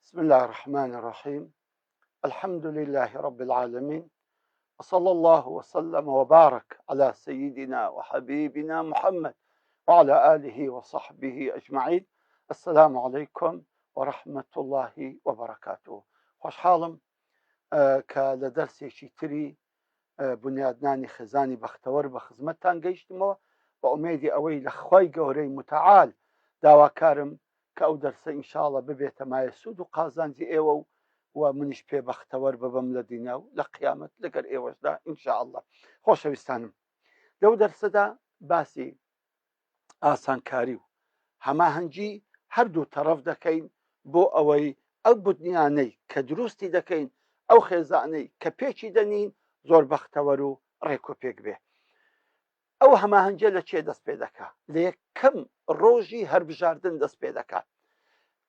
بسم الله الرحمن الرحيم الحمد لله رب العالمين وصلى الله وسلم وبارك على سيدنا وحبيبنا محمد وعلى آله وصحبه أجمعين السلام عليكم ورحمة الله وبركاته خۆشحاڵم کە لە دەرسێکی تری بنیادنانی خێزانی بەختەوەر بە خزمەتتان گەیشتمەوە بە ئومێدی ئەوەی لە خوای گەورەی متعال داواکارم کە ئەو دەرسە ئینشاڵە ببێتە مایە سوود و قازانجی ئێوە و و منیش پێ بەختەوەر ببم لە دنیا و لە قیامەت لەگەر ئێوەشدا ئینشاءاللە خۆشەویستانم لەو دەرسەدا باسی ئاسانکاری و هەماهەنگی هەردوو تەڕەف دەکەین بۆ ئەوەی ئەو بنیانەی کە دروستی دەکەین ئەو خێزانەی کە پێکی دەنین زۆر بەختەوەر و ڕێکوپێک بێ ئەو هەماهەنگیە لە چێ دەست پێ دەکا لە یەکەم ڕۆژی هەربژاردن دەست پێ دەکات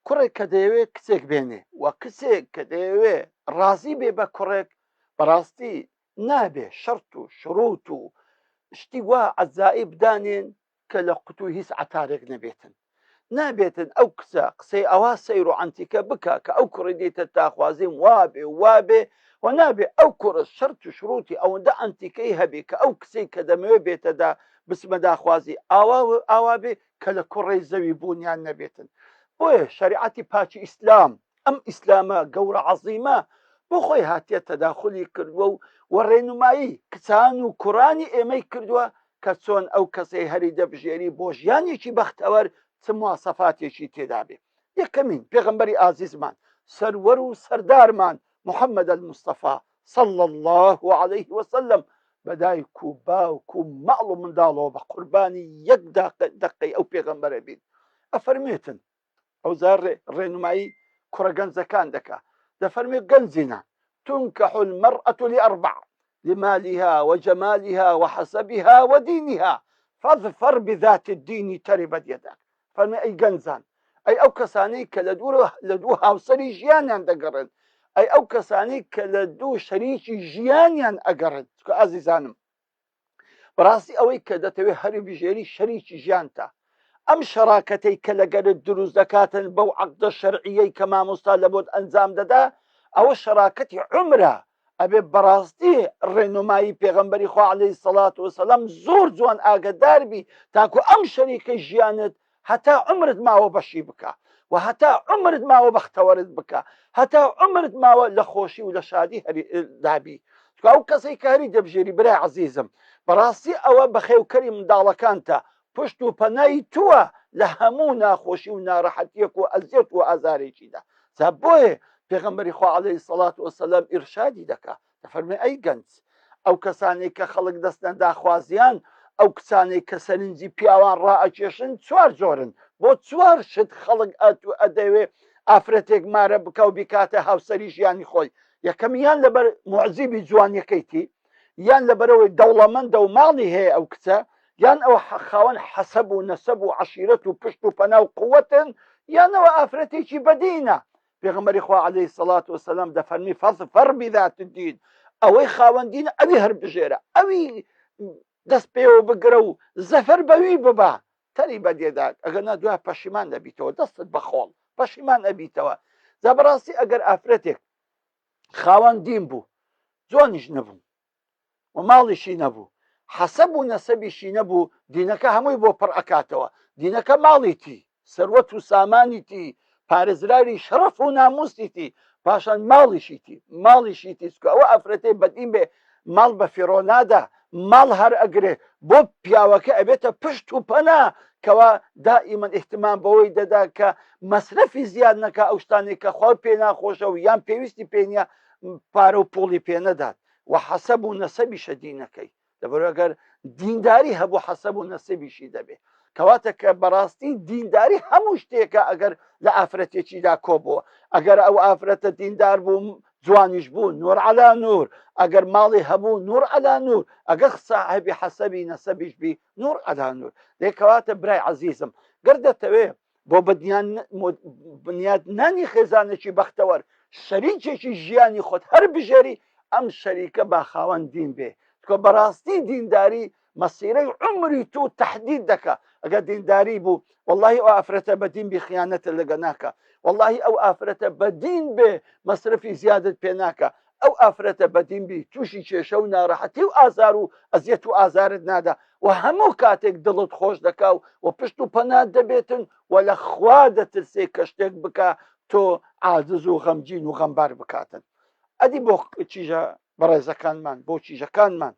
کوڕێک کە دەیەوێت کچێک بێنێ و کچێک کە دەیەوێ ڕازی بێ بە کوڕێک بەڕاستی نابێ شەرت و شروت و شتی وا عەجائیب دانێن کە لە قوتوی هیچ عەتارێک نەبێتن. نابێتن ئەو کچە قسەی ئەوا سەیر و عەنتیکە بکا کە ئەو کوڕی دیتە داخوازیم وابێ و وابێ و نابێ ئەو کوڕە شەرت و شروتی ئەوەندە عەنتیکەی هەبێ کە ئەو کچەی کە دەمەوێ بێتە دا بچمە داخوازی ئاوا و ئاوا بێ کە لە کوڕەی زەوی بوونیان نەبێتن. بۆیە شەریعەتی پاکی ئیسلام ئەم ئیسلامە گەورە عەزیمە بۆ خۆی هاتیە تەداخولی کردووە و وە ڕێنمایی کچان و کوڕانی ئێمەی کردووە کە چۆن ئەو کەسەی هەری دەبژێری بۆ ژیانێکی بەختەوەر چ مواسەفاتێکی تێدابێ یەکەمین پێغەمبەری ئازیزمان سەروەر و سەردارمان محمد المصطفى صلى الله عليه وسلم بە دایک و باوک و ماڵ و منداڵەوە بە قوربانی یەک دەقەی ئەو پێغەمبەرە بین ئەفەرمێتن ئەوجا ڕێنمایی کوڕە گەنجەکان دەکا دەفەرمێ گەنجینە تنكح المرأة لأربع لمالها وجمالها وحسبها ودينها فاظفر بذات الدين تربت يداك فەرمی ئەی گەنجان ئەی ئەو کەسانەی کە لە دوور لە دوو هاوسەری ژیانیان دەگەڕێن ئەی ئەو کەسانەی کە لە دوو شەریکی ژیانیان ئەگەڕێن چکە ئازیزانم بەڕاستی ئەوەی کە دەتەوێت هەری بژێری شەریکی ژیانتە ئەم شەراکەتەی کە لەگەرت دروست دەکاتن بەو عەقدە شەرعیەی کە مامۆستا لە بۆت ئەنجام دەدا ئەوە شەراکەتی عومرە ئەبێ بەڕاستی ڕێنمایی پێغەمبەری خوا عەلەیهی سەڵات وسەلام زۆر جوان ئاگەدار بی تاکو ئەم شەریکەی ژیانت هەتا عومرت ماوە بەشی بکە و هەتا عومرت ماوە بەختەوەرت بکە هەتا عومرت ماوە لە خۆشی و لە شادی هەری دابی چونکە ئەو کەسەی کە هەری دەبژێری برای عەزیزم بەڕاستی ئەوە بەخێوکەری منداڵەکانتە پشت و پەنای تووە لە هەموو ناخۆشی و ناڕەحەتیەک و ئەزیەت و ئازارێکیدا جا بۆیە پێغەمبەری خوا عەلەیهی سەڵات وەسەلام ئیرشادی دەکا دەفەرمێ ئەی گەنج ئەو کەسانەی کە خەڵک دەستنە داخوازیان ئەو کچانەی کە سەرنجی پیاوان ڕائەکێشن چوار جۆرن بۆ چوار شت خەڵک ئەتو ئەدەوێ ئافرەتێک مارە بکە و بیکاتە هاوسەری ژیانی خۆی یەکەم یان لەبەر موعجیبی جوانیەکەیتی یان لەبەرەوەی دەوڵەمەندە و ماڵی هەیە ئەو کچە یان ئەو خاوەن حەسەب و نەسەب و عەشیرەت و پشت و پەنا و قوەتن یانەوە ئافرەتێکی بەدینە پێغەمبەری خوا علیه الصلاة والسلام دەفەرمی فاظفر بذات الدین ئەوەی خاوەن دینە ئەوی هەربژێرە ئەوی دەست پێوە بگرە و زەفەر بەوی ببە تەری بەدێدات ئەگەر نا دوای پەشیمان دەبیتەوە دەستت بە خۆڵ پەشیمان ئەبیتەوە جا بەڕاستی ئەگەر ئافرەتێک خاوەن دین بوو جوانیش نەبوو و ماڵیشی نەبوو حەسەب و نەسەبیشی نەبوو دینەکە هەمووی بۆ پڕ ئەکاتەوە دینەکە ماڵیتی سەروەت و سامانیتی پارێزراوی شەڕەف و ناموسیتی پاشان ماڵیشیتی ماڵیشیتی چکە ئەوە ئافرەتەی بەدین بێ ماڵ بە فیڕۆ نادا ماڵ هەر ئەگرێ بۆ پیاوەکە ئەبێتە پشت و پەنا کەوا دائیمەن ئیهتمام بەوەی دەدا کە مەسرەفی زیاد نەکا ئەو شتانەی کە خوا پێ ناخۆشە و یان پێویستی پێ نییە پارە و پوڵی پێ نەدات و حەسەب و نەسەبیشە دینەکەی لەبەر ئەگەر دینداری هەبوو حەسەب و نەسەبیشی دەبێ کەواتە کە بەڕاستی دینداری هەموو شتێکە ئەگەر لە ئافرەتێکیدا کۆبووە ئەگەر ئەو ئافرەتە دیندار بوو جوانیش بوو نور علا نور ئەگەر ماڵی هەبوو نور علا نور ئەگەر ساحبی حەسەبی نەسەبیش بی نور علا نور دێ کەواتە برای عەزیزم گەر دەتەوێ بۆ بنیادنانی خێزانێکی بەختەوەر شەریکێکی ژیانی خۆت هەر بژێری ئەم شەریکە با خاوەن دین بێ. چکە بەڕاستی دینداری مەسیرەی عمری تۆ تهدید دەکا. ئەگەر دینداری بوو واللهی ئەو ئافرەتە بە دین بی خیانەتە لەگە ناکە، واللهی ئەو ئافرەتە بە دین بێ مەسرفی زیادت پێ ناکە، ئەو ئافرەتە بە دین بی تووشی کێشە و ناڕەحەتی و ئازار و ئەزیەت و ئازارت نادا و هەموو کاتێک دڵت خۆش دەکا و پشت و پەنات دەبێتن و لە خوا دەترسێ کە شتێک بکا تۆ عاجز و غەمگین و غەمبار بکاتن. ئەدی بۆ کیژە بەڕێزەکانمان، بۆ کیژەکانمان،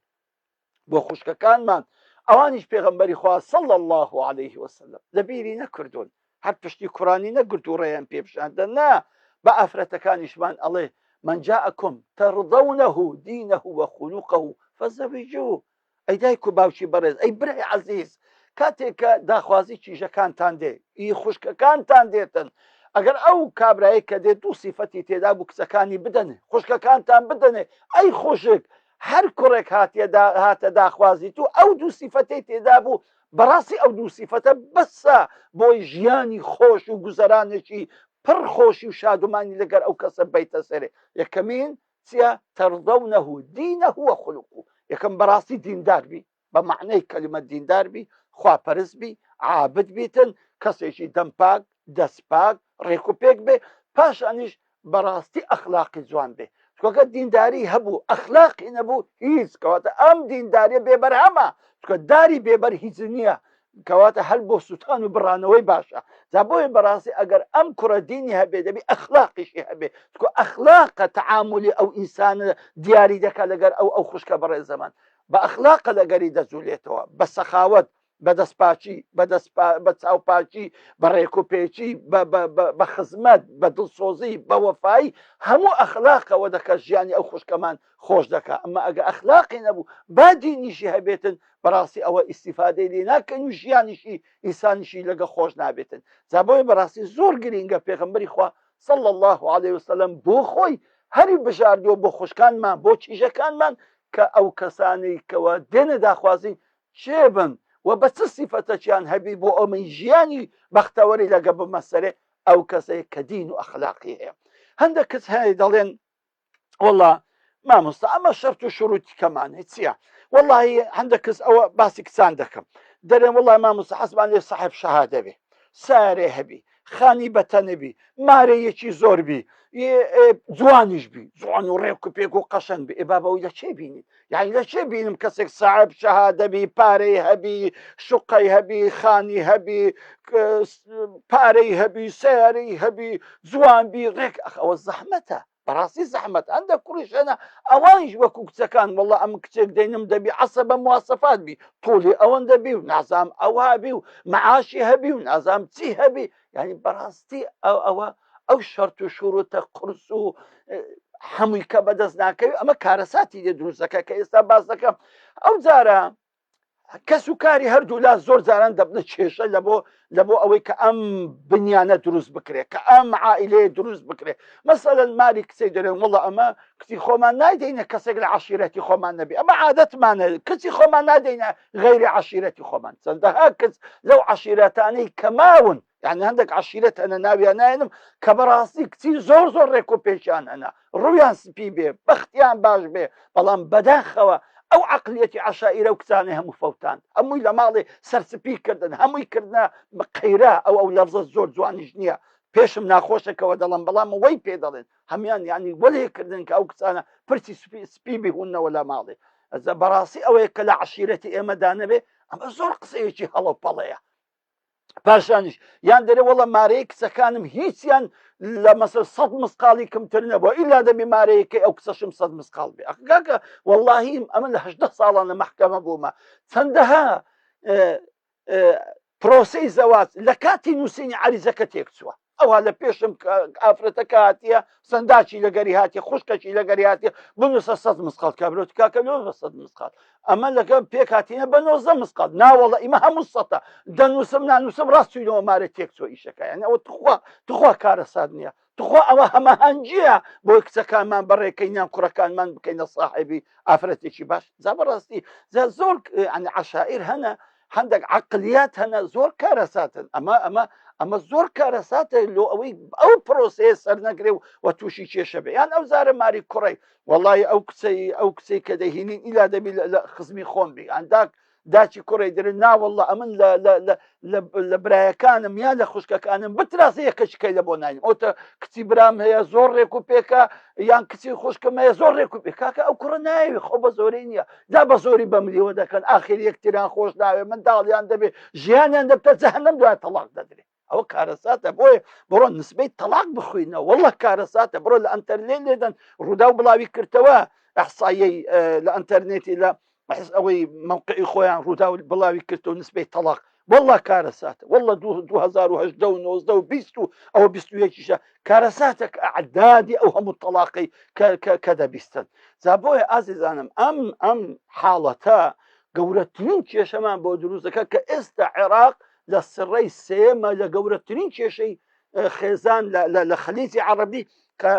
بۆ خوشکەکانمان، ئەوانیش پێغەمبەری خوا صلی اللە علیه وسلم لەبیری نەکردوون، هەر پشتی کوڕانی نەگرت و ڕێیان پێ پیشاندا، نا، بە ئافرەتەکانیشمان ئەڵێ من جاءکم ترضونه دینه وخلقه فزوجوه. ئەی دایک و باوکی بەڕێز، ئەی برای عەزیز، کاتێک کە داخوازی کیژەکانتان دێ، ئی خوشکەکانتان دێتن، ئەگەر ئەو کابرایەک کە دێت دوو سیفەتی تێدا بوو کچەکانی بدەنێ، خوشکەکانتان بدەنێ، ئەی خوشک هەر کوڕێک هاتیە هاتە داخوازی تو ئەو دوو سیفەتەی تێدا بوو، بەڕاستی ئەو دوو سیفەتە بەسە بۆی ژیانی خۆش و گوزەرانێکی پڕ خۆشی و شادومانی لەگەر ئەو کەسە بەیتە سەرێ. یەکەمین چیە؟ ترضونه دینه و خلقه، یەکەم بەڕاستی دیندار بی، بە مەعنای کەلیمە دیندار بی، خواپەرست بی، عابد بیتن، کەسێکی دەم پاک، دەست پاک، ڕێک و پێک بێ، پاشانیش بەڕاستی ئەخلاقی جوان بێ. چونکە دینداری هەبوو ئەخلاقی نەبوو هیچ، کەواتە ئەم دینداریە بێ بەرهەمە، چونکە داری بێبەر هیچ نییە، کەواتە هەر بۆ سوتان و بڕانەوەی باشە. جا بۆیە بەڕاستی ئەگەر ئەم کوڕە دینی هەبێ دەبی ئەخلاقیشی هەبێ، چونکە ئەخلاقە تەعامولی ئەو ئینسانە دیاری دەکات لەگەر ئەو ئەو خوشکە بەڕێزەمان، بە ئەخلاقە لەگەری دەجولێتەوە، بە سەخاوەت، بە دەستپاکی، بە دەست بە چاوپاکی، بە ڕێکوپێکی، بە بە بە بە خزمەت، بە دڵسۆزی، بە وەفایی، هەموو ئەخلاقەوە دەکا ژیانی ئەو خوشکەمان خۆش دەکا. ئەمما ئەگە ئەخلاقی نەبوو با دینیشی هەبێتن بەڕاستی ئەوە ئیستیفادەی لێ ناکەین و ژیانیشی ئینسانیشی لەگە خۆش نابێتن. جا بۆیە بەڕاستی زۆر گرینگە پێغەمبەری خوا صلی اللە علیه وسلم بۆ خۆی هەری بژاردووە بۆ خوشکانمان بۆ کیژەکانمان کە ئەو کەسانەی کەوا دێنە داخوازی کێ بن و بە چ سیفەتەکیان هەبی بۆ ئەمەی ژیانی بەختەوەری لەگە بمەسەرێ ئەو کەسەیە کە دین و ئەخلاقی هەیە. هەندێک کەس هەیە دەڵێن وەڵا مامۆستا ئەمە شەرت و شروتی کەمانە چییە؟ وەڵی هەندێک کەس ئەوە باسی کچان دەکەم دەرێن وەڵای مامۆستا حەزمان لێ ساحب شەهادە بێ، سارێ هەبی، خانی بەتەنە بی، مارەیەکی زۆر بی، جوانیش بی، جوان و ڕێک و پێک و قەشەنگ بی. ئێ بابا ئەوی لە چێ بینین؟ یعنی لە چێ بینم کەسێک ساحب شەهادە بی، پارەی هەبی، شوقەی هەبی، خانی هەبی، پارەی هەبی، سەیارەی هەبی، جوان بی، ڕێک؟ ئەخ ئەوە زەحمەتە، بەڕاستی زەحمەت. هەندێک کوڕیش هەنە ئەوانیش وەکو کچەکان وەڵا ئەم کچێک دەینم دەبی عەسە بە مواسەفات بی، طولی ئەوەندە بی و نازام ئەوها بی و معاشی هەبی و نازام چی هەبی. یعنی بەڕاستی ئەوە ئەو شەرت و شروتە قورس و هەمووی کە بەدەست ناکەوی ئەمە کارەساتی لێ دروستەکە کە ئێستا باس دەکەم. ئەو جارە کەس و کاری هەردوولا زۆر جاران دەبنە کێشە لە بۆ لە بۆ ئەوەی کە ئەم بنیانە دروست بکرێت، کە ئەم عائلەیە دروست بکرێت. مەسەلەن ماری کچەی دەرێن وڵە ئەمە کچی خۆمان نایدەینە کەسێک لە عەشیرەتی خۆمان نەبی، ئەمە عادەتمانە کچی خۆمان نادەینە غەیری عەشیرەتی خۆمان. چەندەها کچ لەو عەشیرەتانەی کە ماون، یعنی هەندێک عەشیرەت هەنە ناویان نایەنم کە بەڕاستی کچی زۆر زۆر ڕێک و پێکیان هەنە، ڕوویان سپی بێ، بەختیان باش بێ، بەڵام بەداخەوە ئەو عەقلیەتی عەشائیرە و کچانەی هەموو فەوتان، هەمووی لە ماڵێ سەرسپی کردن، هەمووی کردنە قەیرە. ئەو ئەو لەفزە زۆر جوانیش نییە، پێشم ناخۆشەکەوە دەڵێم، بەڵام وەی پێ دەڵێن هەموان، یعنی وەلێ کردن کە ئەو کچانە پرچی سپی سپی بهونەوە لە ماڵێ. بەڕاستی ئەوەیە کە لە عەشیرەتی ئێمەدا نەبێ ئەمە زۆر قسەیەکی هەڵە و پەڵەیە. پاشانیش یان دەرێ وەڵە مارەی کچەکانم هیچیان لە مەسەر سەد مسقاڵی کەمتر نەبووە، ئیلا دەبی مارەیەکەی ئەو کچەشم سەد مسقاڵ بێ. ئەخ کاکە وەڵڵاهی ئەمە لە 18 ساڵان لە مەحکەمە بوومە، چەندەها پرۆسەی زەواج لە کاتی نووسینی عەریزەکە تێکچووە. ئەوها لە پێشم ئافرەتەکە هاتیە، سنداچی لەگەری هاتیە، خوشکەکی لەگەری هاتیە، بنووسە سەد مسقاڵ. کابرۆت کاکە لۆ بە سەد مسقاڵ؟ ئەمە لەگەڵ پێک هاتینە بە 19 مسقاڵ. ناوەڵە ئیمە هەموو سەتە دەنووسم نانووسم ڕاست چوینەوە مارە تێک چۆ ئیشەکە. یعنی ئەوە تخوا تخوا کارەسات نییە؟ تخوا ئەوە هەماهەنگییە بۆ کچەکانمان بەڕێکەین یان کوڕەکانمان بکەینە ساحێبی ئافرەتێکی باش؟ جا بەڕاستی جا زۆر یعنی عەشائیر هەنە، هەندێک عقلیات هەنە زۆر کارەساتن. ئەمە ئەمە ئەمە زۆر کارەساتە لۆ ئەوەی ئەو پرۆسەیە سەر نەگرێ و و تووشی کێشە بێ یان ئەو زارە ماری کوڕی وەڵی ئەو کچەی ئەو کچەی کە دەهینین ئیلا دەبی لە خزمی خۆم بی ئەنداک داچی کوڕی درن ناوەڵە ئەمن لە برایەکانم یان لە خوشکەکانم بترازە یەکەشکەی لە بۆ نایم ئەوتە کچی برام هەیە زۆر ڕێک و پێکە یان کچی خوشکم هەیە زۆر ڕێک و پێکاکە ئەو کوڕە ناوی خۆ بە زۆری نییە دا بە زۆری بە ملیەوە دەکەن ئاخر یەکتریان خۆش ناوێ منداڵیان دەبێ ژیانیان دەبتە جەهەنەم دوای تەڵاق دەدرێ ئەوە کارەساتە بۆیە بڕۆ نسبەی تەلاق بخوینە والله کارەساتە بڕۆ لە ئەنتەرنێت لێدەن ڕووداو بڵاوی کردەوە ئەحسایەی لە ئەنتەرنێتی لە ئەوەی موقعی خۆیان ڕووداو بڵاوی کردەوە نسبەی تەلاق والله کارەساتە والله 2018 و 19 و 20 و ئەوە 21یشە کارەساتە کە ئەعدادی ئەو هەموو تەلاقەی کە دەبیستن جا بۆیە ئازیزانم ئەم ئەم حاڵەتە گەورەترین کێشەمان بۆ دروست دەکات کە ئێستا عێراق لە سڕەی سێمە لە گەورەترین کێشەی خێزان لە خەلیجی عەڕەبی کە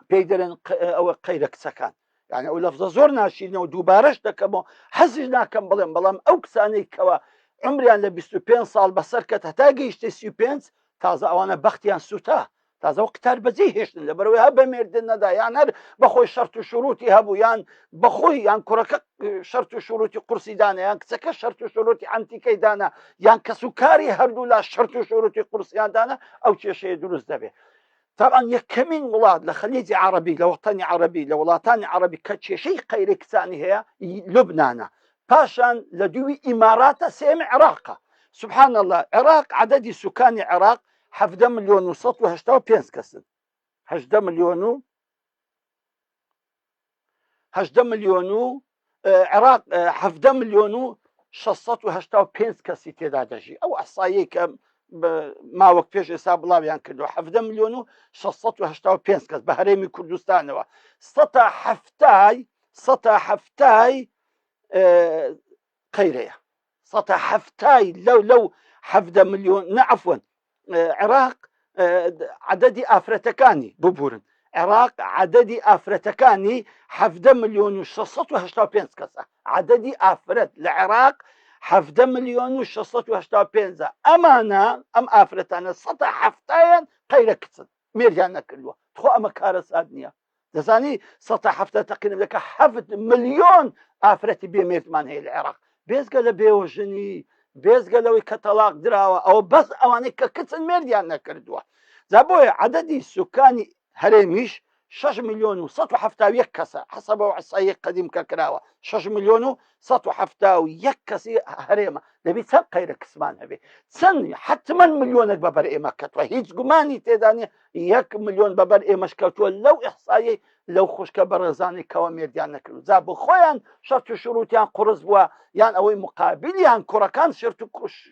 پێی دەرێن ئەوە قەیرە کچەکان یعنی ئەو لەفزە زۆر ناشیرنەوە دووبارەش دەکەمەوە حەزیش ناکەم بڵێم بەڵام ئەو کچانەی کەەوە عمریان لە 25 ساڵ بەسەر کەت هەتا گەیشتە 35 تازە ئەوانە بەختیان سووتا تازە و قتار بەجێ هێشتن لەبەرەوەی هە بە مێردن نەدا یان هەر بەخۆی شەرت و شروتی هەبوو یان بەخۆی یان کوڕەکە شەرت و شروتی قورسی دانا یان کچەکە شەرت و شروتی عەنتیکەی دانا یان کەس و کاری هەردوو لا شەرت و شروتی قورسیان دانا ئەو کێشەیە دروست دەبێت طبعا یەکەمین وڵات لە خەلیجی عەڕەبی لە وەتەنی عەڕەبی لە وڵاتانی عەڕەبی کە کێشەی قەیرەی کچانی هەیە لوبنانە پاشان لە دووی ئیماراتە سێم عێراقە سبحان الله عێراق عددی سوکانی عێراق 17 ملیۆن و 185 کەسن 18 ملیۆن و 18 ملیۆن و عێراق 17 ملیۆن و 685 کەسی تێدا دەژی ئەو ئەحسایەی کە ماوەک پێش ئێستا بڵاویان کردو 17 ملیۆن و 685 کەس بە هەرێمی کوردستانەوە سەتا هەفتای سەتا هەفتای قەیرەیە سەتا هەفتای لەو لەو حەڤدە ملیۆن نە عەفوەن عێراق عەدەدی ئافرەتەکانی ببورن عێراق عەدەدی ئافرەتەکانی حەڤدە ملیۆن و 685 کەسە عەدەدی ئافرەت لە عێراق حەڤدە ملیۆن و 685 ئەمانە ئەم ئافرەتانە سەتا هەفتایان قەیرە کچن مێردیان نەکردووە تخۆ ئەمە کارەسات نییە دەزانی سەتا حەفتا تەقریبا دەکە حەفت ملیۆن ئافرەتی بێ مێردمان هەیە لە عێراق بێزگە لە بێوەژنی بێزگە لەوەی کە تەلاق دراوە ئەوە بەس ئەوانەی کە کچن مێردیان نەکردووە جا بۆیە عەدەدی سوکانی هەرێمیش 6 میلیۆن و 171 کەسە حەسەبە و عسایی قەدیم کە کراوە 6 میلیۆن و 171 کەسی هەرێمە دەبی چەند قەیرە کسمان هەبێ چەند حتمما ملیۆنێک بەبەر ئێمە کەتوە هیچ گومانی تێدانە یەک ملیۆن بەبەر ئێمەش کەوتووە لەو ئیحسایەی لەو خوشکە بەڕێزانەی کەوا مێردیان نەکرد جا بۆ خۆیان شەرت و شروتیان قورس بووە یان ئەوەی مقابلیان کوڕەکان شرت و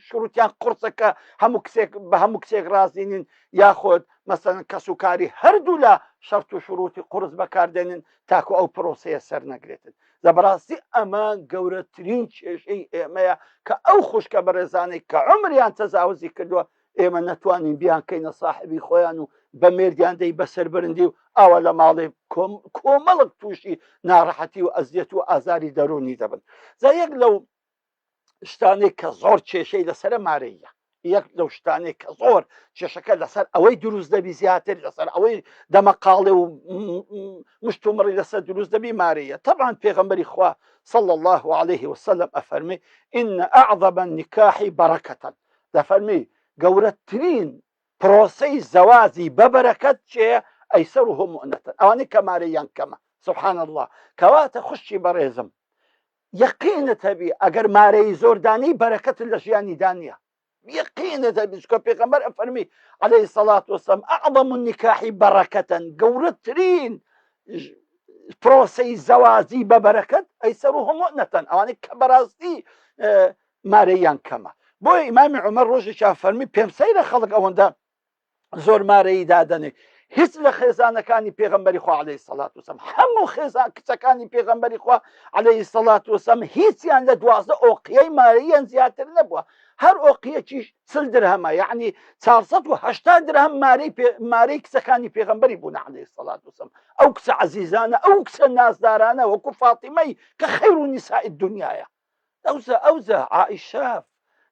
شروتیان قورسە کە هەموو کچێک بە هەموو کچێک ڕازی نین یاخود مەسەلەن کەس و کاری هەردوو لا شەرت و شروتی قورس بەکاردێنن تاکو ئەو پرۆسەیە سەر نەگرێتن لە بەڕاستی ئەمە گەورەترین کێشەی ئێمەیە کە ئەو خوشکە بەڕێزانەی کە عمریان تەزاوزی کردووە ئێمە نەتوانین بیانکەینە ساحبی خۆیان و بە مێردیان دەی بەسەر برندی و ئاوا لە ماڵێ کۆمەڵک تووشی ناڕەحەتی و ئەزیەت و ئازاری دەروونی دەبن جا یەک لەو شتانێک کە زۆر کێشەی لەسرە مارەیە یەک لەو شتانێک کە زۆر کێشەکە لەسەر ئەوەی دروست دەبی زیاتر لەسەر ئەوەی دەمەقاڵێ و مشتومڕی لەسەر دروست دەبی مارەیە طبعا پێغەمبەری خوا صلى الله عليه وسلم ئەفەرمی إن أعظم النكاح بركة دەفەرمی، گەورەترین پرۆسەی زەواجی بەبەرەکەت چێیە، ئەیسەروه مؤنە، ئەوانەی کە مارەییان کەمە، سبحان اللە، کەواتە خوشکی بەڕێزم یەقینت هەبی ئەگەر مارەیی زۆر دانێی بەرەکەتت لە ژیانیدا نییە، یەقینت هەبی چونکە پێغەمبەر ئەفەرمی علیه الصلاة والسلام اعظم النکاح برکة، گەورەترین پرۆسەی زەواجی بەبەرەکەت ئەیسەروه مؤنە، ئەوانەی کە بەڕاستی مارەییان کەمە بۆیە ئیمامی عومەر ڕۆژێکیان فەرمی پێم سەیرە خەڵک ئەوەندە زۆر مارەیی دادەنێ هیچ لە خێزانەکانی پێغەمبەری خوا عەلەیهی سەڵات وسلام هەموو خێزان کچەکانی پێغەمبەری خوا عەلەیهی سەڵات وسلام هیچیان لە 12 ئۆقیەی مارەییان زیاتر نەبووە هەر ئۆقیەکیش چل درهەمە یعنی 480 درهەم مارەی مارەی کچەکانی پێغەمبەری بوون عەلەیهی سەڵات وسلام ئەو کچە عەزیزانە ئەو کچە نازدارانە وەکو فاتیمەی کە خەیر و نیساء دنیایە ئەوجا ئەوجا عائیشە.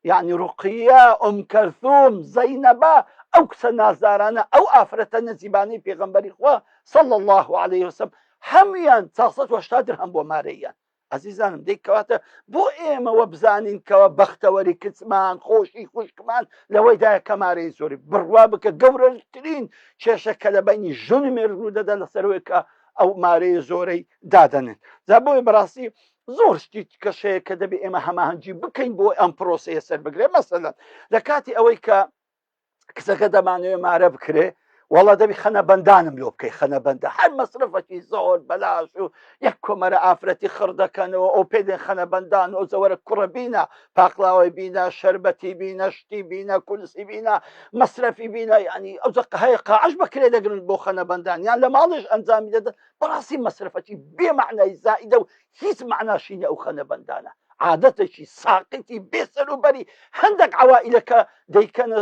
یعنی ڕقیە، ئوم کەلثوم، زەینەبە، ئەو کچە نازدارانە، ئەو ئافرەتە نەجیبانەی پێغەمبەری خوا صلی اللە علیه وسلم هەموویان 480 درهەم بۆ مارەییان. ئازیزانم دەی کەواتە بۆ ئێمە وە بزانین کەوە بەختەوەری کچمان خۆشی خوشکمان لەوەیدایە کەمارەی زۆری بڕوا بکە گەورەترین کێشە کە لە بینی ژن و مێرد ڕوو دەدا لەسەرەوەی کە ئەو مارەیە زۆرەی دادەنێن جا بۆیە بەڕاستی زۆر شتی کەشەیە کە دەبێ ئێمە هەماهەنگی بکەین بۆ ئەم پرۆسەیە سەر بگرێ مەسەلەن لە کاتی ئەوەی کە کچەکە دەمانەوێ مارە بکرێ وەڵا دەبی خەنە بەندانم لۆ بکەی خەنە بەندە هەر مەسرفەکی زۆر بەلاش و یەک کۆمەرە ئافرەتی خڕ دەکەنەوە ئەو پێ دێن خەنە بەندان ئەو زەوەرە کوڕە بینە پاقلاوەی بینە شەربەتی بینە شتی بینە کورسی بینە مەسرەفی بینە ینی ئەو هەیە قاعش بەکرێ دەگرن بۆ خەنە بەندان یان لە ماڵش ئەنجامی دەدەن بەڕاستی مەسرفەکی بێ معنای زائیدە و هیچ معناشی نیە ئەو خەنە بەندانە عادەتێکی ساقیتی بێ سەروبەری هەندێک عوائیلەکە دەیکەنە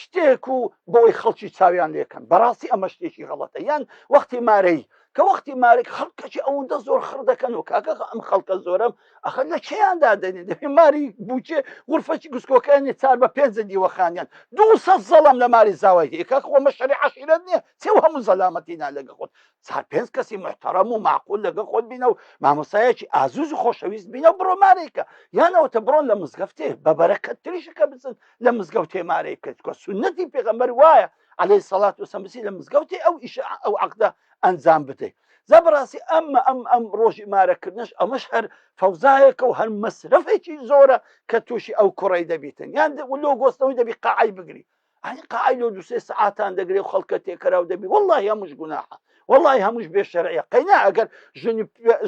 شتێک و بۆی خەڵکی چاویان لێکەن بەڕاستی ئەمە شتێکی غەڵەتە یان وەختی مارەی کە وەختی مارێک خەڵکەکی ئەوەندە زۆر خڕ دەکەن و کاکە ئەم خەڵکە زۆرم ئەخە لە چیاندا دەنێ دەبێ ماری بووچێ غرفەکی گسکۆکانی چار بە پێنج دیوەخانیان دو سەد زەڵام لە ماری زاوای هەیە کاکە خۆمە شەری عەشیرەت نییە چێ و هەموو زەلامەتی نا لەگە خۆت چار پێنج کەسی محتەرەم و معقول لەگە خۆت بینە و مامۆستایەکی ئازوز و خۆشەویست بینە و بڕۆ مارێکە یانەوەتە بڕۆن لە مزگەفتێ بە بەرەکەتتریشەکە بچن لە مزگەوتێ مارەی بکەن چکە سوننەتی پێغەمبەر وایە عەلەیهی سەڵات وسلام بچی لە مزگەوتێ ئەو ئیشە ئەو عەقدە ئەنجام بدەی جا بەڕاستی ئەم ئەم ئەم ڕۆژی مارەکردنش ئەمەش هەر فەوزایەکە و هەر مەسرەفێکی زۆرە کە تووشی ئەو کوڕی دەبیتن یان لۆ گۆستنەوەی دەبی قاعی بگری ئەی قاعی لۆ دوسێ سەعاتان دەگرێ و خەڵکە تێکەراو دەبی واللهی هەمووش گوناحە واللهی هەمووش بێ شەرعیە قەینا ئەگەر ژنی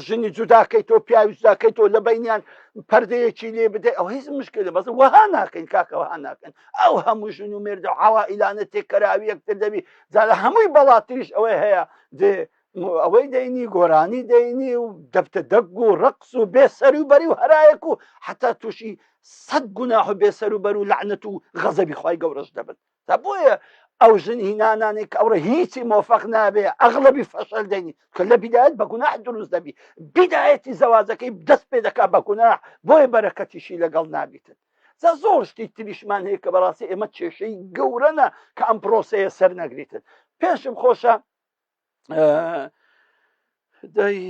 ژنی جوداکەی تۆ پیاوی جوداکەی تۆ لە بینیان پەردەیەکی لێ بدەی ئەو هیچ مشکلە بەس وەها ناکەین کاکە وەها ناکەن ئەو هەموو ژن و مێردە عەوائیلانە تێکەراوی یەکتر دەبی جا لە هەمووی بەڵاتریش ئەوەی هەیە دێ ئەوەی دەینی گۆرانی دەینی و دەبتە دەگ و ڕقس و بێ سەر و بەری و هەرایەک و حتا تووشی سەد گوناح و بێ سەر و بەر و لەعنەت و غەزەبی خوای گەورەش دەبن تا بۆیە ئەو ژن هینانانێک کە ئەوڕە هیچی مۆفەق نابێ ئەغڵەبی فەشەل دەینی کە لە بیدایەت بە گوناح دروست دەبی بیدایەتی زەواجەکەی دەست پێ دەکا بە گوناح بۆیە بەرەکەتیشی لەگەڵ نابیتن جا زۆر شتی تریشمان هەیە کە بەڕاستی ئێمە کێشەی گەورەنە کە ئەم پرۆسەیە سەر نەگریتن پێشم خۆشە دەی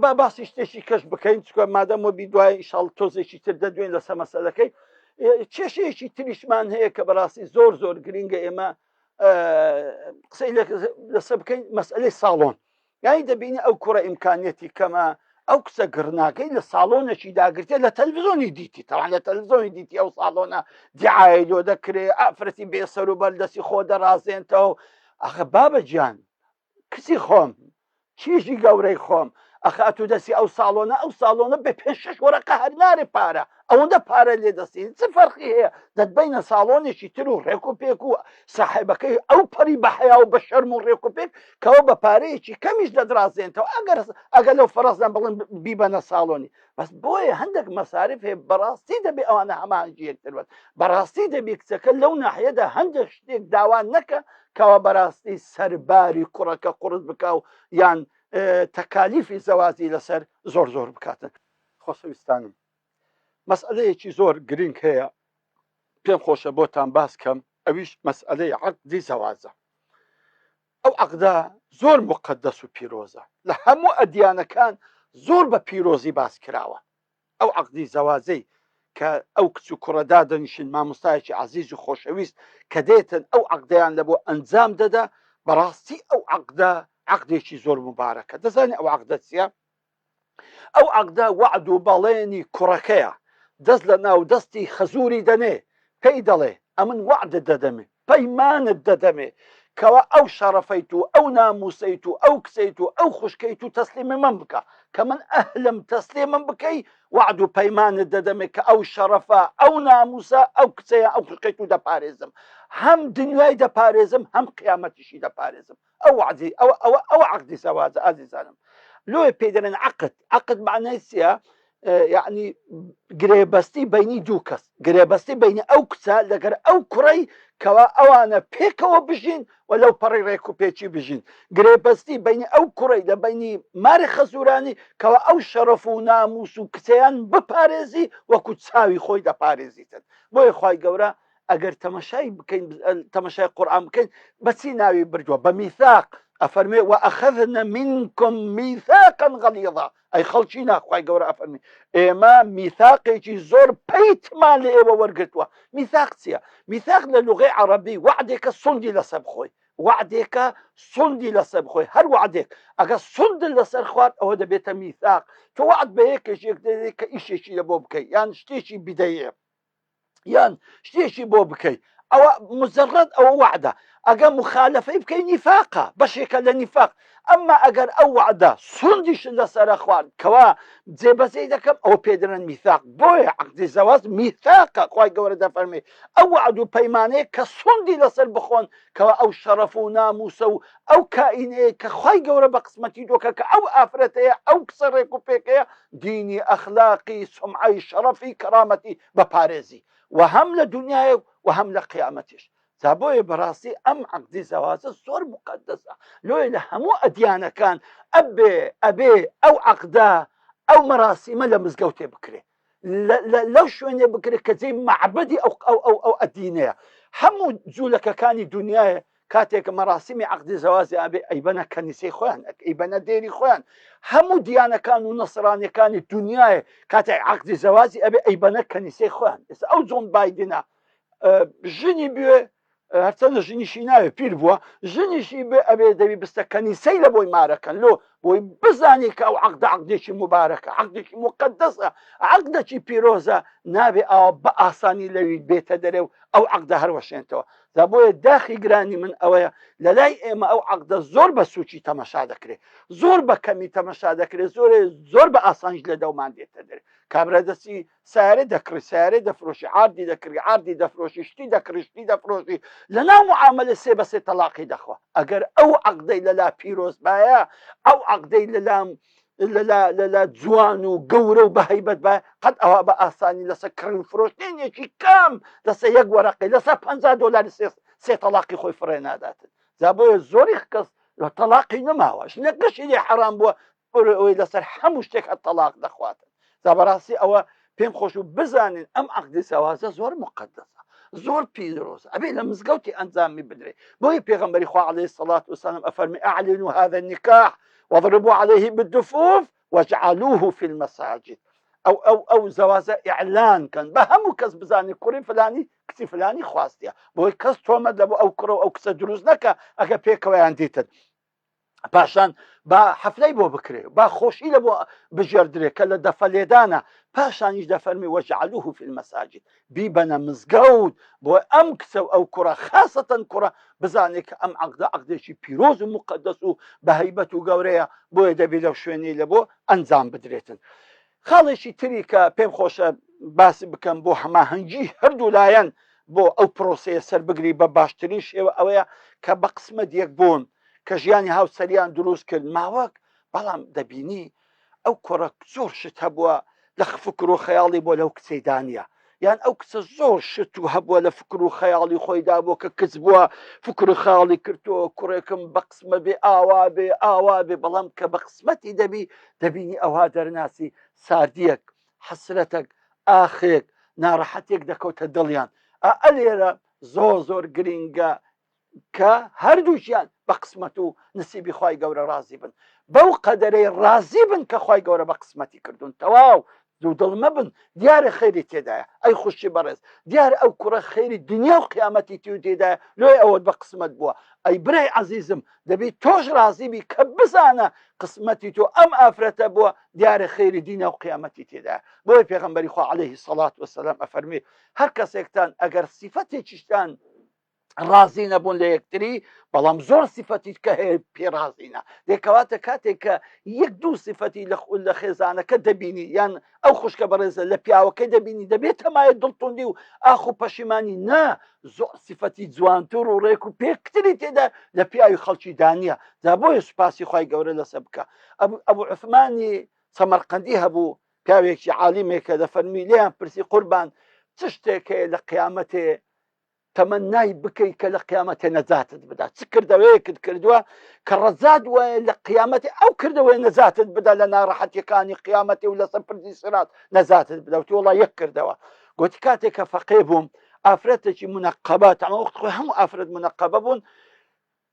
با باسی شتێکی کەش بکەین چکە مادەم وەبی دوای ئیشاڵ تۆزێکی تر دەدوێن لەسەر مەسەلەکەی کێشەیەکی تریشمان هەیە کە بەڕاستی زۆر زۆر گرنگە ئێمە قسەی لەسەر بکەین مەسئلەی ساڵۆن یانی دەبینی ئەو کوڕە ئیمکانیەتی کەمە ئەو کچە گڕناکەی لە ساڵۆنێکی داگرتێ لە تەلڤزیۆنی دیتی تەوان لە تەلڤزیۆنی دیتی ئەو ساڵۆنە دیعای لۆ دەکرێ ئافرەتی بێسەر و بەر دەستی خۆ دەڕازێنتەوە ئەخە بابە گیان کچی خۆم چیژی گەورەی خۆم ئەخە ئەتوو دەستی ئەو ساڵۆنە ئەو ساڵۆنە بە پێ شش وەرەقە هەر نارێ پارە ئەوەندە پارە لێ دەستین چ فەرقی هەیە دەتبەینە ساڵۆنێکی تر و ڕێک و پێک و ساحێبەکەی ئەو پەری بە حەیا و بە شەرم و ڕێک و پێک کەەوە بە پارەیەکی کەمیش دەدرازێنتەوە ئەگەر ئەگەر لەو فەرەزان بڵێن بیبەنە ساڵۆنی بەس بۆیە هەندێک مەسارف هەیە بەڕاستی دەبێ ئەوانە هەماهەنگی یەکتر بن بەڕاستی دەبی کچەکە لەو ناحیەدا هەندێک شتێک داوا نەکە کەوا بەڕاستی سەرباری کوڕەکە قوڕس بکا و یان تەکالیفی زەوازی لەسەر زۆر زۆر بکاتن. خۆشەویستانم مەسئەلەیەکی زۆر گرنگ هەیە پێم خۆشە بۆتان باس کەم ئەویش مەسئەلەی عەقدی زەوازە ئەو عەقدە زۆر موقەدەس و پیرۆزە لە هەموو ئەدیانەکان زۆر بە پیرۆزی باس کراوە ئەو عەقدی زەوازەی کە ئەو کچ و کوڕە دادەنیشن مامۆستایەکی عەزیز و خۆشەویست کە دێتن ئەو عەقدەیان لە بۆ ئەنجام دەدا بەڕاستی ئەو عەقدە عەقدێکی زۆر موبارەکە دەزانی ئەو عەقدە چییە؟ ئەو عەقدە وەعد و بەڵێنی کوڕەکەیە دەست لە ناو دەستی خەزووری دەنێ پێی دەڵێ ئەمن وەعدت دەدەمێ پەیمانت دەدەمێ کەوا ئەو شەڕەفەیت و ئەو ناموسەیت و ئەو کچەیت و ئەو خوشکەیت و تەسلیمی من بکە کە من ئەهلم تەسلیمم بکەی وەعد و پەیمانت دەدەمێ کە ئەو شەڕەفە ئەو ناموسە ئەو کچەیە ئەو خوشکەیت و دەپارێزم هەم دنیای دەپارێزم هەم قیامەتیشی دەپارێزم ئەو وەعدی ئەوە ئەوە ئەوە عەقدی زەواجە ئازیزانم لۆیە پێی دەڵێن عەقد عەقد معنای چییە؟ یعنی گرێبەستی بینی دوو کەس گرێبەستی بینی ئەو کچە لەگەر ئەو کوڕەی کەوا ئەوانە پێکەوە بژین و لەو پەڕی ڕێک و پێکی بژین گرێبەستی بینی ئەو کوڕەی لە بینی ماری خەزورانی کەوا ئەو شەرەف و ناموس و کچەیان بپارێزی وەکو چاوی خۆی دەپارێزیتن بۆیە خوای گەورە ئەگەر تەمەشای بکەین تەمەشای قورئان بکەین بەچی ناوی بردووە بە میثاق ئەفەرمێ وأخذن منكم میثاقا غلیظا ئەی خەڵکی ناخوای گەورە ئەفەرمی ئێمە میثاقێکی زۆر پەیتمان لە ئێوە وەرگرتووە میثاق چییە میثاق لە لغەی عەڕەبی وعدێکە سوندی لەسەر بخۆی وعدێکە سوندی لەسەر بخۆی هەر وعدێک ئەگە سوندت لەسەر خوارد ئەوە دەبێتە میثاق تۆ وعد بە یەکێک دەدەیت کە ئیشێکی لە بۆ بکەی یان شتێکی بدەیێ یان شتێکی بۆ بکەی ئەوە مجرد ئەوە وعدە ئەگە مخالفەی بکەی نیفاقە بەشێکە لە نیفاق ئەمما ئەگەر ئەو وعدە سوندیش لەسەرە خوارد کەوا جێبەجێی دەکەم ئەوە پێدرن میثاق بۆیە عقدی زەواج میثاقە خوای گەورە دەفەرمێ ئەو وعد و پەیمانەیە کە سوندی لەسەر بخۆن کەوا ئەو شەڕەف و ناموسە و ئەو کائینەیە کە خوای گەورە بە قسمەتی دۆکە کە ئەو ئافرەتەیە ئەو کچە ڕێک و پێکەیە دینی ئەخلاقی سومعەی شەڕەفی کەرامەتی بەپارێزی و هەم لە دنیای و هەم لە قیامەتیش جا بۆیە بەڕاستی ئەم عەقدی زەواجە زۆر مقدسە لۆیە لە هەموو ئەدیانەکان ئەبێ ئەبێ ئەو عەقدە ئەو مەراسیمە لە مزگەوتێ بکرێ لەو شوێنێ بکرێت کە جێی مەعبەدی ئەو ئەو ئەو ئەو ئەدینەیە هەموو جوولەکەکانی دنیاە کاتێک مەراسیمی عقدی زەوازی ئەبێ ئەیبەنە کەنیسەی خۆیان ئەیبەنە دێری خۆیان هەموو دیانەکان و نەسرانیەکانی دنیاە کاتێک عقدی زەوازی ئەبێ ئەیبەنە کەنیسەی خۆیان ئێستا ئەو جۆن بایدنە ژنی بوێ هەرچەندە ژنیشی ناوێ پیر بووە ژنیشی بێ ئەبێ دەبی بستە کەنیسەی لە بۆی مارەکەن لۆ بۆی بزانی کە ئەو عقدە عقدێکی مبارەکە عقدێکی مقدسە عقدێکی پیرۆزە نابێ ئاوا بە ئاسانی لەوی بێتە دەرێ و ئەو عقدە هەروەشێنتەوە جا بۆیە داخی گرانی من ئەوەیە لە لای ئێمە ئەو عقدە زۆر بە سوچی تەمەشا دەکرێت زۆر بە کەمی تەمەشا دەکرێت زۆرێ زۆر بە ئاسانیش لە دەومان دێتە دەرێ کابرا دەستی سەیارە دەکڕی سەیارەی دەفرۆشی عاردی دەکڕی عاردی دەفرۆشی شتی دەکڕی شتی دەفرۆشی لەناو معاملە سێ بە سێ تەلاقی دەخوا ئەگەر ئەو عەقدەی لەلا پیرۆز بایە ئەو عەقدەی لەلام لەلا لەلا جوان و گەورە و بەهیبەت بە قەت ئەوە بە ئاسانی لەسەر کڕین و فرۆشتنێکی کەم لەسەر یەک وەرەقی لەسەر 50 دۆلاری سێ سێ تەلاقی خۆی فڕێ ناداتن جا بۆیە زۆری کەس لە تەلاقی نەماوە ژنەکەشی لێ حەرام بووە ئەوەی لەسەر هەموو شتێک هەر تەلاق دەخواتن جا بەڕاستی ئەوە پێم خۆش و بزانین ئەم عقدی زەوازە زۆر مقدسە زۆر پیرۆز ئەبێ لە مزگەوتی ئەنجامی بدرێ بۆیە پێغەمبەری خوا عليه الصلاة والسلام ئەفەرمی اعلنوا هذا النكاح واضربوا عليه بالدفوف واجعلوه في المساجد ئەو ئەو ئەو زەوازە ئیعلان کەن بە هەموو کەس بزانێ کوڕی فلانی کچی فلانی خواستیە بۆی کەس تۆمەت لە بۆ ئەو کوڕە و ئەو کچە دروست نەکە ئەگە پێکەوەیان دیتن پاشان با حەفلەی بۆ بکرێ با خۆشی لە بۆ بژێردرێ کە لە دەفە لێدانە پاشانیش دەفەرمی وەجعلوه فی المساجد بیبەنە مزگەوت بۆ ئەم کچە و ئەو کوڕە خاصەتەن کوڕە بزانێت کە ئەم عەقدە عەقدێکی پیرۆز و موقەدەس و بەهەیبەت و گەورەیە بۆیە دەبێ لەو شوێنەی لە بۆ ئەنجام بدرێتن خاڵێکی تری کە پێم خۆشە باسی بکەم بۆ هەماهەنگی هەردوو لایەن بۆ ئەو پرۆسەیە سەربگری بە باشترین شێوە ئەوەیە کە بە قسمەت یەک بوون کە ژیانی هاوسەریان دروست کرد ماوەک بەڵام دەبینی ئەو کوڕە زۆر شت هەبووە لە فکر و خەیاڵی بۆ لەو کچەی دانیە یان ئەو کچە زۆر شت و هەبووە لە فکر و خەیاڵی خۆیدا بۆ کە کچ بووە فکر و خاڵی کردووە کوڕێکم بە قسمە بێ ئاوا بێ ئاوا بێ بەڵام کە بە قسمەتی دەبی دەبینی ئەوها دەرناسی ساردیەک حەسرەتەک ئاخێک ناڕەحەتێک دەکەوتە دڵیان ئا لێرە زۆر زۆر گرینگە کە هەردووکیان بە قسمەت و نسیبی خوای گەورە ڕازی بن بەو قەدەرەی ڕازی بن کە خوای گەورە بە قسمەتی کردوون تەواو دوودڵ مەبن دیارە خێری تێدایە ئەی خوشکی بەڕێز دیارە ئەو کوڕە خێری دنیا و قیامەتی تیو تێدایە لۆی ئەوەت بە قسمەت بووە ئەی برای عەزیزم دەبی تۆش ڕازی بی کە بزانە قسمەتی تۆ ئەم ئافرەتە بووە دیارە خێری دینیا و قیامەتی تێدایە بۆیە پێغەمبەری خوا عەلەیهی سەڵات وەسەلام ئەفەرموێ هەر کەسێکتان ئەگەر سیفەتێکیشتان ڕازی نەبوون لە یەکتری بەڵام زۆر سیفەتی کە هەیە پێ ڕازینە دێکەواتە کاتێک کە یەک دوو سیفەتی لە لە خێزانەکە دەبینی یان ئەو خوشکە بەڕێزە لە پیاوەکەی دەبینی دەبێت تەمایە دڵتوندی و ئاخ و پەشیمانی نا زۆر سیفەتی جوانتر و ڕێک و پێکتری تێدا لە پیاوی خەڵکی دانیە جا بۆیە سوپاسی خوای گەورە لەسەر بکە ئەبوو ئەبوو عوسمانی سەمەرقەندی هەبوو. پیاوێکی عالیمێکە دەفەرمی لێیان پرسی قوربان چ شتێک هەیە لە قیامەتێ تەمەنای بکەی کە لە قیامەتێ نەجاتت بدا چ کردەوەیەکت کردووە کە ڕەزات وایە لە قیامەتی ئەو کردەوەی نەجاتت بدا لە ناڕەحەتیەکانی قیامەتی و لەسەر پردی سرات نەجاتت بدا وتی وەڵا یەک کردەوە گوتی کاتێک کە فەقێ بووم ئافرەتێکی منەقەبە تەمە وەخت خۆی هەموو ئافرەت منەقەبە بوون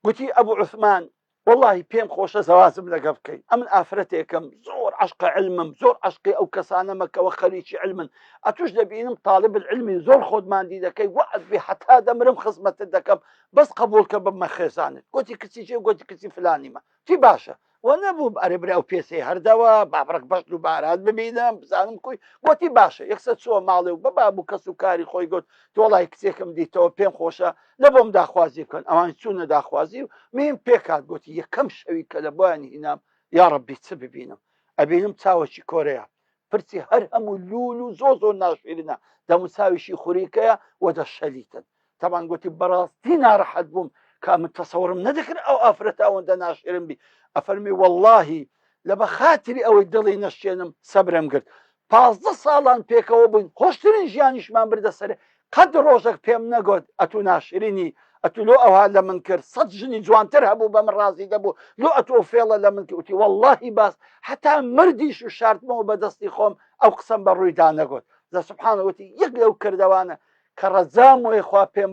گوتی ئەبو عوسمان وەڵاهی پێم خۆشە زەوازم لەگە بکەی ئەمن ئافرەتێکم زۆر عەشقە علمم زۆر عەشقی ئەو کەسانەمە کەوە خەریکی علمن ئەتوش دەبینم طالب العلمی زۆر خۆت ماندی دەکەی وەعد بێ هەتا دەمرم خزمەتت دەکەم بەس قبول کە ببمە خێزانت گوتی کچی چێ گوتی کچی فلانیمە تی باشە وە نەبوو ئەرێ برا ئەو پێسەی هەردەوە بابڕک بەش دووبارات ببینم بزانم کوی گوتی باشە یەکسەر چووە ماڵێ و بە باب و کەس و کاری خۆی گوت تۆڵای کچێکم دیتەوە پێم خۆشە لە بۆم داخوازی بکەن ئەوان چوونە داخوازی و میم پێکات گوتی یەکەم شەوی کە لە بۆیان هینام یا ڕەبی چ ببینم ئەبینم چاوەکی کۆرەیە پرچی هەر هەموو لول و زۆر زۆر ناشیرنە دەموچاویشی خوریکەیە و دەشەلیتن تەبان گوتی بەڕاستی ناڕەحەت بووم کە من تەسەوڕم نەدەکرد ئەو ئافرەتە ئەوەندە ناشیرن بی ئەفەرمی واللهی لە بە خاتری ئەوەی دڵی نەشێنم سەبرم گرت 15 ساڵان پێکەوە بووین خۆشترین ژیانیشمان بردە سەر قەت ڕۆژێک پێم نەگوت ئەتوو ناشرینی ئەتوو لۆ ئەوها لە من کرد سەد ژنی جوانتر هەبوو بە من ڕازی دەبوو لۆ ئەتوو ئەو فێڵە لە من کرد وتی وەڵڵاهی باس هەتا مردیش و شاردمەوە بە دەستی خۆم ئەو قسەم بە ڕوویدا نەگوت جا سبحان وتی یەک لەو کردەوانە کە ڕەزام وەی خوا پێم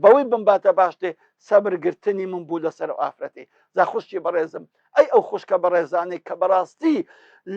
بەوەی بمباتە باشتێ سەبر گرتنی من بوو لەسەر ئەو ئافرەتی جا خوشکی بەڕێزم ئەی ئەو خوشکە بەڕێزانەی کە بەڕاستی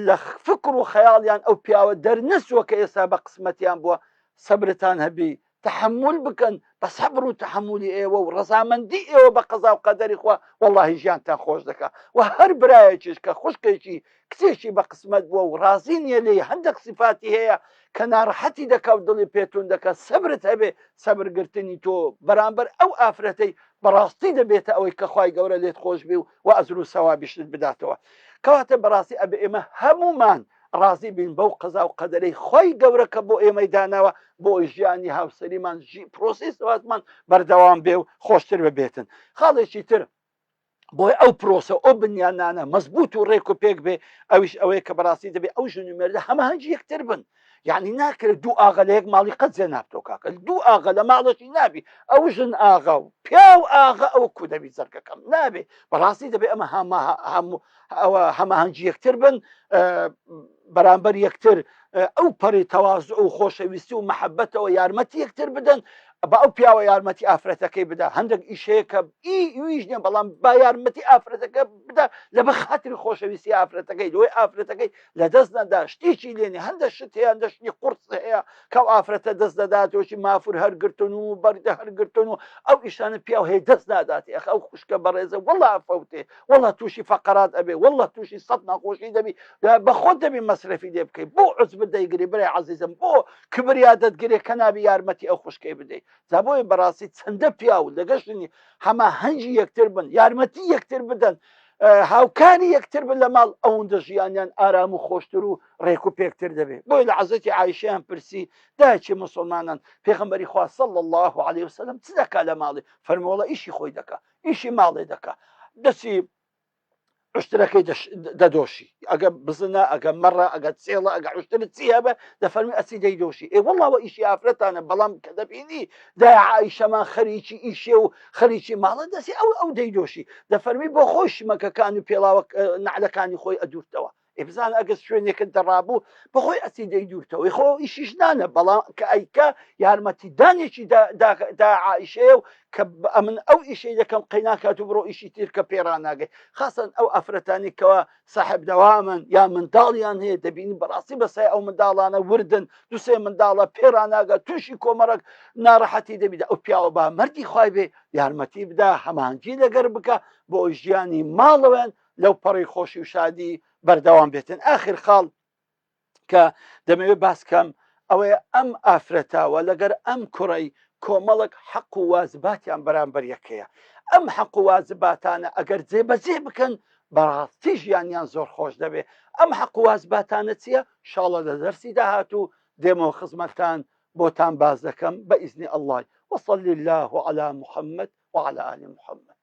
لە فکر و خەیاڵیان ئەو پیاوە دەرنەچووە کە ئێستا بە قسمەتیان بووە سەبرتان هەبی تەحەمول بکەن بە سەبر و تەحەمولی ئێوە و ڕەزامەندی ئێوە بە قەزا و قەدەری خوا وەڵاهی ژیانتان خۆش دەکا و هەر برایەکیش کە خوشکێکی کچێکی بە قسمەت بووە و ڕازی نییە لێی هەندێک سیفاتی هەیە کە ناڕەحەتی دەکا و دڵی پێتون دەکا سەبرت هەبێ سەبرگرتنی تۆ بەرامبەر ئەو ئافرەتەی بەڕاستی دەبێتە ئەوەی کە خوای گەورە لێت خۆش بێ و و ئەجر و سەوابیشت بداتەوە کەواتە بەڕاستی ئەبێ ئێمە هەموومان ڕازی بین بەو قەزا و قەدەرەی خوای گەورە کە بۆ ئێمەی داناوە بۆ ژیانی هاوسەریمان ژی پرۆسەی سەواتمان بەردەوام بێ و خۆشتر ببێتن خاڵێکی تر بۆی ئەو پرۆسە ئەو بنیانانە مەزبوط و ڕێک و پێک بێ ئەویش ئەوەیە کە بەڕاستی دەبێ ئەو ژن و مێردە هەماهەنگی یەکتر بن یعنی ناکرێت دوو ئاغە لە یەک ماڵی قەت جێ نابتەوە کاکە دوو ئاغە لە ماڵەکی نابی ئەو ژن ئاغا و پیاو ئاغا ئەو کو دەبی زەرگەکەم نابێ بەڕاستی دەبێ ئەمە هەمە هەموو ئەوە هەماهەنگی یەکتر بن بەرامبەر یەکتر ئەو پەڕی تەوازع و خۆشەویستی و محەبەتەوە یارمەتی یەکتر بدەن بە ئەو پیاوە یارمەتی ئافرەتەکەی بدا هەندێک ئیشەیە کە ئی ویش نیە بەڵام با یارمەتی ئافرەتەکە بدا لە بە خاتری خۆشەویستی ئافرەتەکەی لۆی ئافرەتەکەی لە دەست نەدا شتێکی لێنی هەندە شت هەیە هەندە شتی قورس هەیە کە ئەو ئافرەتە دەست دەداتەوەی مافور هەرگرتن و بەردە هەرگرتن و ئەو ئیشانە پیاو هەیە دەست نادات ئەخ ئەو خوشکە بەڕێزە وەڵا ئەفەوتێ وەڵا تووشی فەقەرات ئەبێ وەڵا تووشی سەد ناخۆشی دەبی بە خۆت دەبی مەسرەفی لێ بکەی بۆ عوجبت دەیگری برای عەزیزم بۆ کبریا دەتگرێ کە نابی یارمەتی ئەو خوشکەی بدەی جا بۆیە بەڕاستی چەندە پیاو لەگەشتنی هەماهەنگی یەکتر بن یارمەتی یەکتر بدەن هاوکاری یەکتر بن لە ماڵ ئەوەندە ژیانیان ئارام و خۆشتر و ڕێک و پێکتر دەبێت بۆی لە عەزەتی عیشیان پرسی دایکی مسلمانان پێغمبەری خوا صلی الله علیه وسلم چ دەکا لە ماڵی فەرمۆڵە ئیشی خۆی دەکا ئیشی ماڵێ دەکا دەچی عشترەکەی دەدۆشی ئەگە بزنە ئەگە مەڕە ئەگە چێڵە ئەگە عشتر چی هەبە دەفەرمی ئەچی دەیدۆشی ئێ وەڵاوە ئیشی ئافرەتانە بەڵام کە دەبینی دا عیشەمان خەریکی ئیشێ و خەریکی ماڵە دەسی ئەو ئەو دەیدۆشی دەفەرمی بۆ خۆی شمەکەکان و پێڵاوە نعلەکانی خۆی ئەدورتەوە ئێ بزانە ئەگەر شوێنێکت دەڕابوو بەخۆی ئەچی دەیدورتەوەی خۆ ئیشیش نانە بەڵام کە ئەیکا یارمەتی دانێکی دا عیشەیە و کە ئەمن ئەو ئیشەی دەکەم قەیناکات و بڕۆ ئیشی تیر کە پێڕاناگەی خاصن ئەو ئافرەتانی کەوا ساحب دەوامن یا منداڵیان هەیە دەبینی بەڕاستی بەسای ئەو منداڵانە وردن دوسێ منداڵە پێڕاناگە تووشی کۆمەڕک ناڕەحەتی دەبیت ئەو پیاوە با مەردی خوای بێ یارمەتی بدا هەمانگی لەگەر بکە بۆ ژیانی ماڵەوەیان لەو پەڕی خۆشی و شادی بەردەوام بێتن ئاخر خاڵ کە دەمەوێت باس کەم ئەوەیە ئەم ئافرەتەوە لەگەر ئەم کوڕی کۆمەڵک حەق و وازباتیان بەرامبەر یەکەیە ئەم حەق و وازباتانە ئەگەر جێبەجێ بکەن بەڕاستی ژیانیان زۆر خۆش دەبێ ئەم حەق و وازباتانە چییە شاڵە لە دەرسی داهاتوو دێمەوە خزمەتتان بۆتان باس دەکەم بە ئیزنی ئەڵڵای وصلی الله علی محمد وعلى آل محمد.